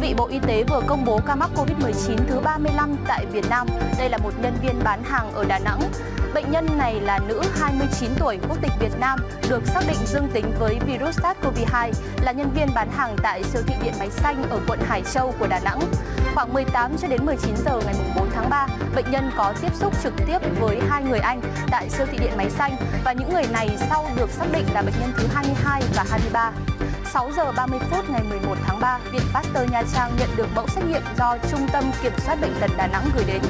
Vị Bộ Y tế vừa công bố ca mắc covid mười chín thứ ba mươi lăm tại Việt Nam. Đây là một nhân viên bán hàng ở Đà Nẵng. Bệnh nhân này là nữ hai mươi chín tuổi, quốc tịch Việt Nam, được xác định dương tính với virus SARS-CoV hai, là nhân viên bán hàng tại siêu thị Điện Máy Xanh ở quận Hải Châu của Đà Nẵng. Khoảng mười tám cho đến mười chín giờ ngày mùng bốn tháng ba, bệnh nhân có tiếp xúc trực tiếp với hai người anh tại siêu thị Điện Máy Xanh và những người này sau được xác định là bệnh nhân thứ hai mươi hai và hai mươi ba. Sáu giờ ba mươi phút ngày mười một tháng ba, Viện Pasteur Nha Trang nhận được mẫu xét nghiệm do Trung tâm Kiểm soát Bệnh tật Đà Nẵng gửi đến.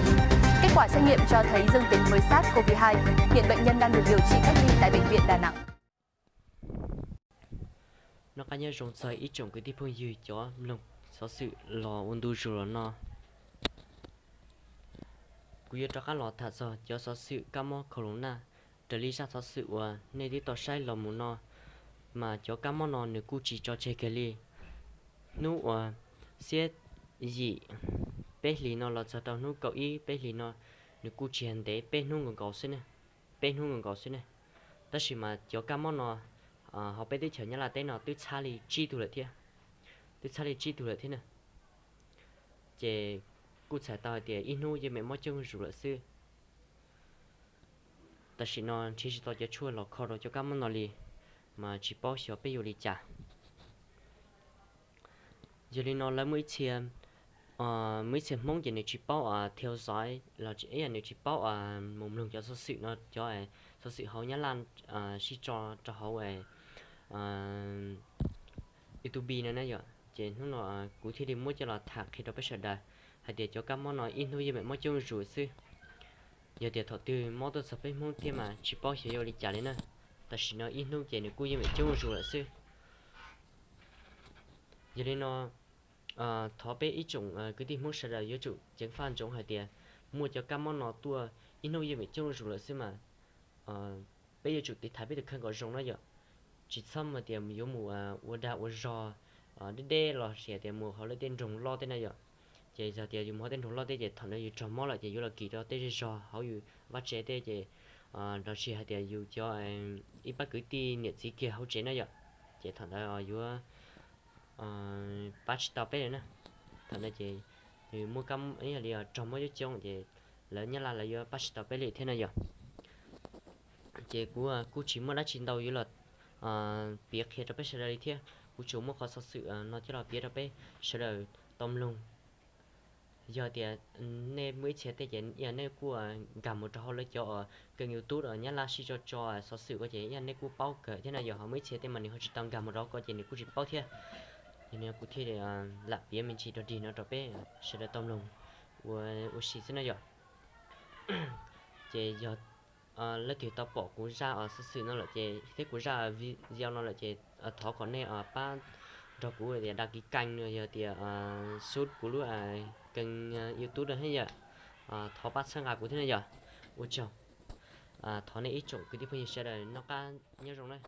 Kết quả xét nghiệm cho thấy dương tính với SARS-CoV hai. Hiện bệnh nhân đang được điều trị cách ly tại Bệnh viện Đà Nẵng. Noj qab nyob zoo txog ib tsoom kwv tij phooj ywg cov mloog xov xwm los ua ntu zus los no. Kuv yuav rov qab los tham txog cov xov xwm kab mob corona. Raws li zaj xov xwm uas nej twb tau saib los mus no, mas cov kab mob no nws kuj tsis tso tseg kiag li. Hnub uas xiab yim peb hlis no los txog rau hnub kaum ib peb hlis no, nws kuj tsis ntev, peb hnub nkaus nkaus xwb ne, peb hnub nkaus nkaus xwb ne. Tab sis mas cov kab mob no hauv peb teb chaws Nyab Laj teb no twb txhab li tsib tug lawm thiab, twb txhab li tsib tug lawm thiab na. Ces kuj txhais tau hais tias ib hnub yeej meem mob coob zuj zus lawm xwb. Tam sim no nrhiav tsis tau cov tshuaj los kho rau cov kab mob no li, mas tsis paub xyov peb yuav ua li cas. Yog li no lawv muaj ib txhia, muaj ib txhia Hmoob ces nws tsis paub thaiv xov los ib yam nws tsis paub mus mloog cov xov xwm no, cov xov xwm hauv Nyab Laj sib tso rau hauv YouTube no na yom. Ces hnub no kuv thiaj li muab coj los tham qhia rau peb sawv daws hais tias cov kab mob no ib hnub yeej meem mob coob zuj zus xwb. Yog tias thaum twg mob tuaj txog peb Hmoob thiab mas tsis paub xyov yuav ua li cas li na. Tam sim no ib hnub ces nws kuj yeej meem coob zuj zus lawm xwb. Yog li no thov peb ib tsoom kwv tij Hmoob sawv daws yuav tsum ceev faj ntsoov hais tias muaj cov kab mob no tuaj ib hnub yeej meem coob zuj zus lawm xwb mas peb yuav tsum tiv thaiv peb tus kheej kom zoo na yom. Tsis txhob hais tias yuav mus ua dag ua zog deb deb los sis tias mus hauv lawv tej nroog loj tej na yom. Ces yog tias yus mus hauv tej nroog loj tej ces thaum ntawd yus raug mob lawm ces yuav los kis rau tej zej zog hauv yus vaj tsev tej ces los sis hais tias yus cov ib pab kwv tij niam txiv kiag hauv tsev na yom, ces thaum ntawd yuav pab tsis tau peb li na. Thaum ntawd ces yus muaj kab, yog li raug mob coob coob ces lawv Nyab Laj lawv yuav pab tsis tau peb li thiab na yom. Ces kuv kuj tsis muaj dab tsi ntau yuav los piav qhia rau peb sawv daws li thiab. Kuv tsuas muab qhov xov xwm no coj los piav rau peb sawv daws tau mloog. Yog tias nej muaj ib txhia tej ces ib yam nej kuj nkag mus rau hauv lawv cov kênh YouTube Nyab Laj sib tso tso xov xwm ko ces ib yam nej kuj paub kawg thiab na. Yog ho muaj ib txhia tej mas nws ho tsis tau nkag mus rau ko ces nws kuj tsis paub thiab. Yog li kuv thiaj lam piav me ntsis dog dig no rau peb sawv daws tau mloog ua ua si xwb na yom. Ces yog leej twg tau pom kuv zaj xov xwm no lawm ces thiab kuv zaj video no lawm ces thov kom nej pab nrog kuv tias đăng ký kênh, yog tias sub kuv lub kênh YouTube no thiab yom. Thov pab txhawb nqa kuv thiab na yom. Ua tsaug. Thov nej ib tsoom kwv tij phooj ywg sawv daws noj qab nyob zoo na.